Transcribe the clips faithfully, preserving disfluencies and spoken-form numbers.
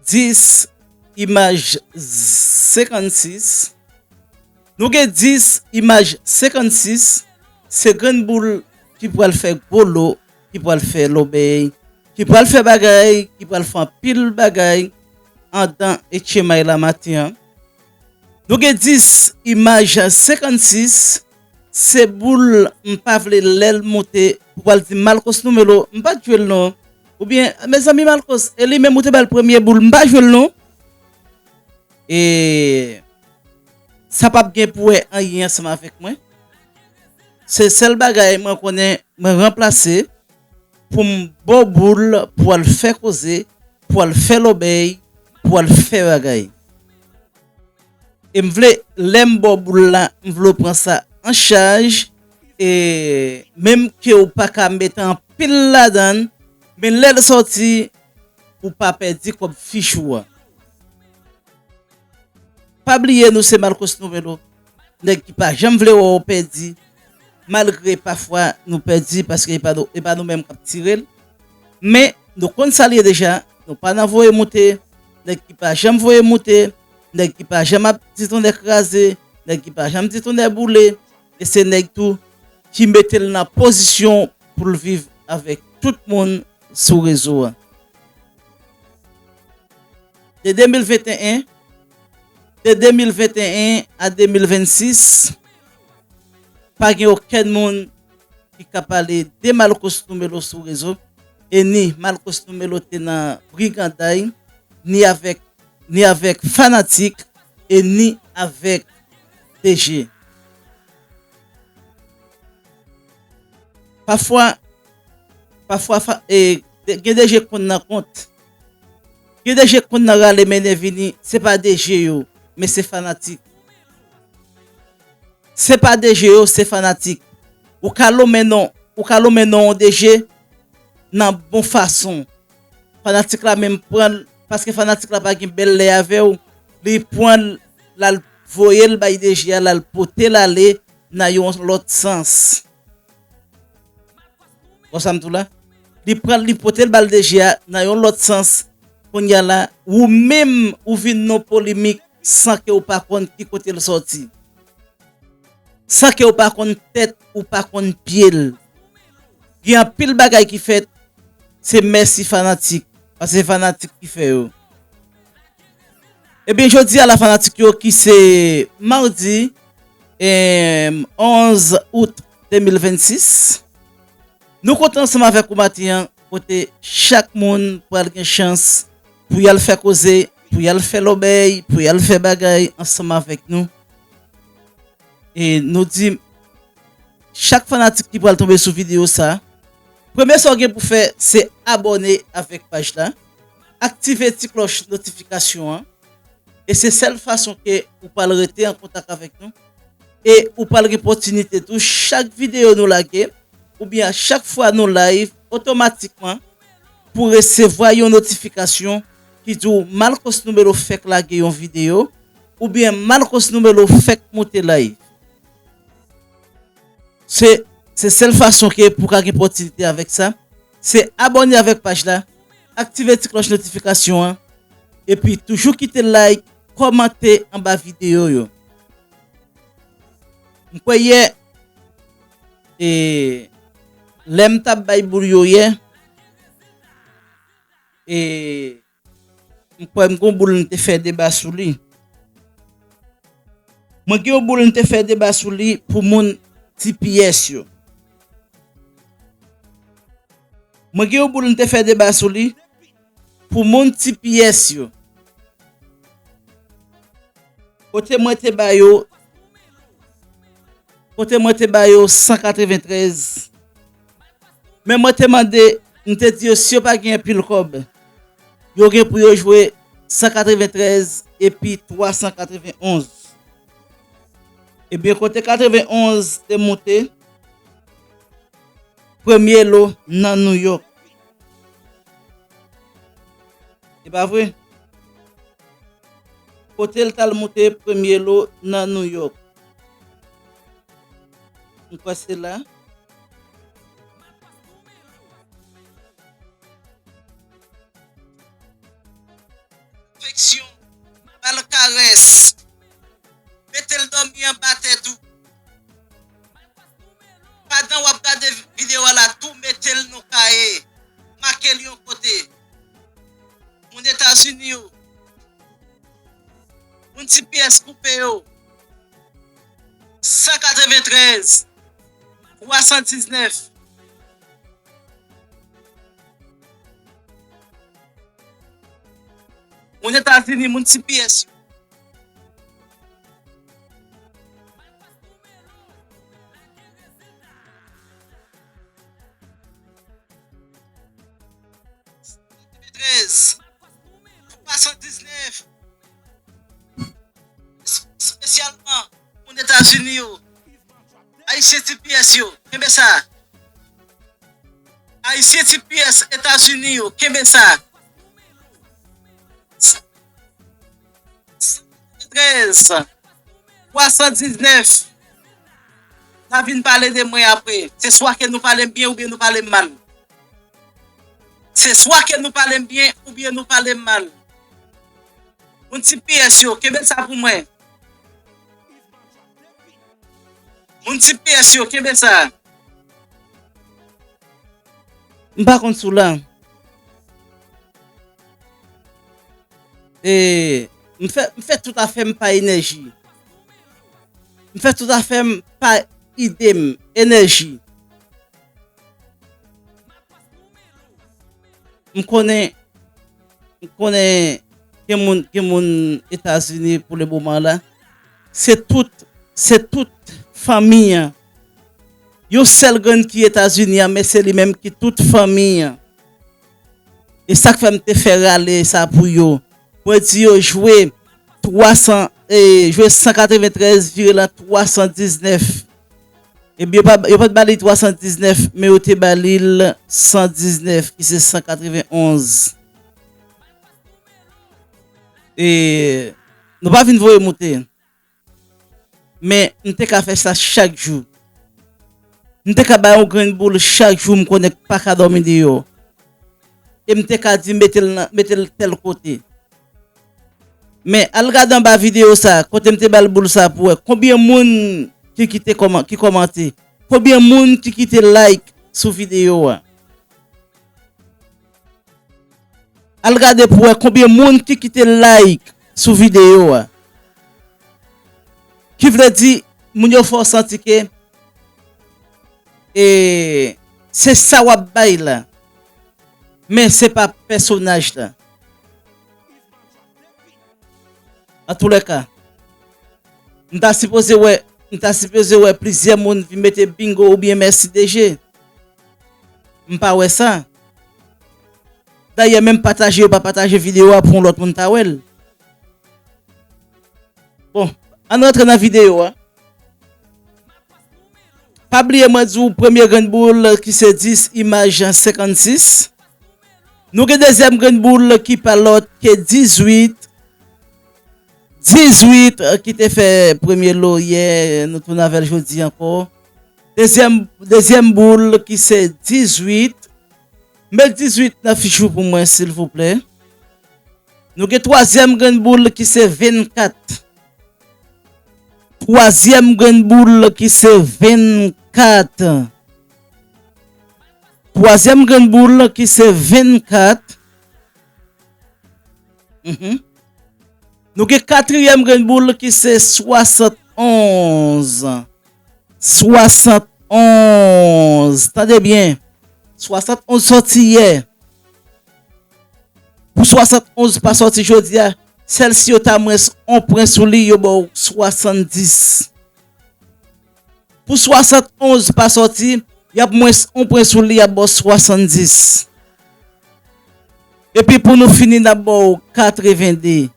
dis, imaj senkannsis. Nou gen dis, imaj senkannsis. Se grenn boul ki pral fè gwo lo, ki pral fè lòbèy, ki pral fè bagay, ki pral fè anpil bagay andan etchemay la maten an. Nou gen dis, imaj senkannsis. Se boul, m pa vle lè l moute pou pral di Malcos Numelo, m pa t jwe l non. Oubyen, mezanmi Malcos, e li menm ou te ba l premye boul, m pa jwe l non. E sa p ap gen pou wè anyen ansanm avèk mwen. Se sèl bagay mwen konnen mwen ranplase pou m ba w boul pou al fè koze, pou al fè lòbèy, pou al fè bagay. E m vle, lè m ba w boul la, m vle w pran sa an chaj, e menm ke w pa ka mete anpil ladan l, men lè l sòti, ou pa pèdi kòb fich ou a. Pa bliye nou se Malcos Numelo, nèg ki pa janm vle wè w pèdi, malgre pafwa nou pèdi paske e pa nou, e pa nou menm k ap tire l. Men nou konn sa l ye deja, nou pa nan voye moute, nèg ki pa janm voye moute, nèg ki pa janm ap di tonnè kraze, nèg ki pa janm di tonnè boule, e se nèg tou ki mete l nan pozisyon pou l viv avèk tout moun sou rezo a. De de mil venteyen, de de mil venteyen a de mil vennsis, pa gen okenn moun ki ka pale de Malcos Numelo sou rezo, e ni Malcos Numelo te nan briganday, ni avèk, ni avèk fanatik, e ni avèk D J. Pafwa, pafwa, fa- e, de- gen D J k konn nan kont. Gen D J k konn nan rale mennen vini, se pa D J yo, men se fanatik. Se pa D J yo, se fanatik. Ou ka lonmen non, ou ka lonmen non yon D J nan bon fason. Fanatik la menm pran l, paske fanatik la pa gen bèl lè avè w, li pran l, l al voye l bay D J a, l al pote l ale nan yon lòt sans. Wè sa m di w la? Li pran l, li pote l ba l D J a nan yon lòt sans. Kounye a la, ou menm, ou vin nan polemik san ke w pa konn ki kote l sòti. San ke w pa konn tèt, ou pa konn pye l. Gen anpil bagay ki fèt, se mèsi fanatik, paske se fanatik ki fè yo. Ebyen, jodi a la fanatik yo ki se madi, em, onz out de mil vennsis, nou kontan ansanm avèk ou maten an, kote chak moun pral gen chans pou y al fè koze, pou y al fè lòbèy, pou y al fè bagay ansanm avèk nou. E nou di, chak fanatik ki pral tonbe sou videyo sa, premye sa w gen pou fè, se abòne avèk paj la, aktive ti klòch notifikasyon an, e se sèl fason ke ou pral rete an kontak avèk nou, e ou pral gen opòtinite tou, chak videyo nou lage, oubyen a chak fwa nou live, otomatikman, pou resevwa yon notifikasyon ki di w Malcos Numelo fèk lage yon videyo, oubyen Malcos Numelo fèk moute live. Se, se sèl fason ke pou ka gen opòtinite avèk sa, se abòne avèk paj la, aktive ti klòch notifikasyon an, epi toujou kite like, kòmante anba videyo yo. M kwè yè, e, lè m t ap bay boul yo yè, e, m kwè m gon boul m te fè deba sou li. Mwen gen yon boul m te fè deba sou li pou moun T P S yo. Mwen gen yon boul m te fè deba sou li pou moun T P S yo. Kote mwen te ba yo, kote mwen te ba yo san katreventrèz. Men mwen te mande, m te di yo si yo pa gen anpil kòb, yo gen pou yo jwe san katreventrèz epi twa san katrevenonz. Ebyen, kote katrevenonz te moute, premye lo nan Nouyòk. E pa vre? Kote l t al moute premye lo nan Nouyòk? M kwè se la. afeksyon, ba l karès. Mete l dòmi anba tèt ou. Pandan w ap gade videyo a la, tou mete l nan kaye. Make l yon kote. Moun Etazini yo. Moun T P S koupe yo. San katreventrèz, twa san diznèf. Moun Etazini, moun T P S yo. Trèz, twa san diznèf. Espesyalman moun Etazini yo. Ayisyen T P S yo, kenbe sa. Ayisyen T P S Etazini yo, kenbe sa. Trèz, twa san diznèf. N a vin pale de mwen apre. Se swa ke nou pale m byen oubyen nou pale m mal. Se swa ke nou pale m byen oubyen nou pale m mal. Moun T P S yo, kenbe sa pou mwen. Moun T P S yo, kenbe sa. M pa konn si w la. E, m fè, m fè tout afè m pa enèji. M fè tout afè m pa ide m, enèji. M konnen, m konnen gen moun, gen moun Etazini pou le moman la. Se tout, se tout fanmi an. Yon sèl grenn ki Etazini an, men se li menm ki tout fanmi an. E sa k fè m te fè rale sa pou yo. Mwen di yo jwe twa san, e, jwe san katreventrèz, vire l an twa san diznèf. Ebyen, yo pa, yo pa t ba li twa san diznèf, men yo te ba li l san diznèf, ki se san katrevenonz. E nou pa vin voye moute. Men m te ka fè sa chak jou. M te ka bay yon grenn boul chak jou, m konnen k pa ka dòmi deyò. E m te ka di mete l nan, mete l tèl kote. Men al gade anba videyo sa, kote m te ba l boul sa pou wè konbyen moun ki kite kòman-, ki kòmante. Konbyen moun ki kite like sou videyo a. Al gade pou wè konbyen moun ki kite like sou videyo a. Ki vle di, moun yo fè w santi ke, e, se sa w ap bay la. Men se pa pèsonaj la. Antoulèka, m ta sipoze wè, m ta sipoze wè plizyè moun vin mete bingo oubyen mèsi D G. M pa wè sa. Dayè, menm pataje yo pa pataje videyo a pou yon lòt moun ta wè l. Bon, ann rantre nan videyo a. Pa bliye mwen di w premye grenn boul ki se dis, imaj senkannsis. Nou gen dezyèm grenn boul ki pa lòt ke dizuit. Dizuit, eh, ki te fè premye lo yè, nou tounen avè l jodi ankò. Dezyèm, dezyèm boul ki se dizuit. Met dizuit nan fich ou pou mwen, silvouplè. Nou gen twazyèm grenn boul ki se vennkat. Twazyèm grenn boul ki se vennkat. Twazyèm grenn boul ki se vennkat. Mhm. Nou gen katriyèm grenn boul ki se swasannonz. Swasannonz. Tande byen. Swasannonz sòti yè. Pou swasannonz pa sòti jodi a, sèl si yo ta mwens on pwen sou li, yo ba w swasanndis. Pou swasannonz pa sòti, y ap mwens on pwen sou li, y ap ba w swasanndis. Epi pou nou fini, n ap ba w katrevende.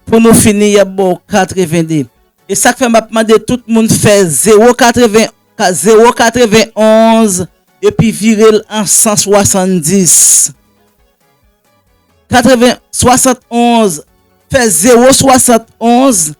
Pou nou fini, y ap ba w katrevende. E sa k fè m ap mande tout moun fè zewo katreven, ka-, zewo katrevenonz epi vire l an san swasanndis. Katreven, swasannonz, fè zewo swasannonz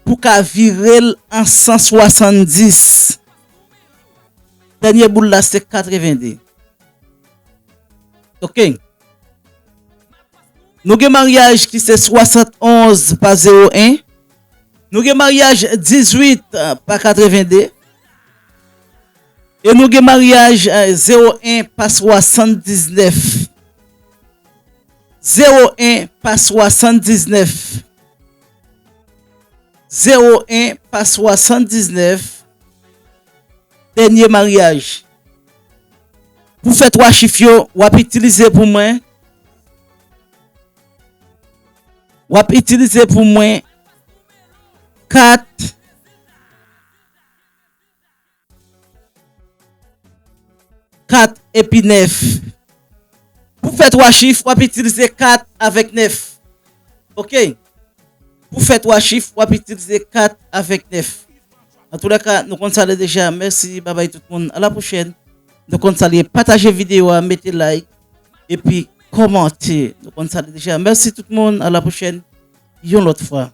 pou ka vire l an san swasanndis. Dènye boul la se katrevende. Ok. Nou gen maryaj ki se swasannonz pa zewo en. Nou gen maryaj dizuit pa katrevende. E nou gen maryaj zewo en pa swasanndizneuf. Zewo en pa swasanndizneuf. Zewo en pa swasanndizneuf. Dènye maryaj. Pou fè twa chif yo, w ap itilize pou mwen. W ap itilize pou mwen kat, kat epi nèf. Pou fè twa chif, w ap itilize kat avèk nèf. Oke? Pou fè twa chif, w ap itilize kat avèk nèf. Antoulèka, nou konn sa l ye deja. Mèsi, babay tout moun. A la pwochèn. Nou konn sa l ye. Pataje videyo a, mete like, epi kòmante. Nou konn sa l ye deja. Mèsi tout moun. A la pwochèn. Yon lòt fwa.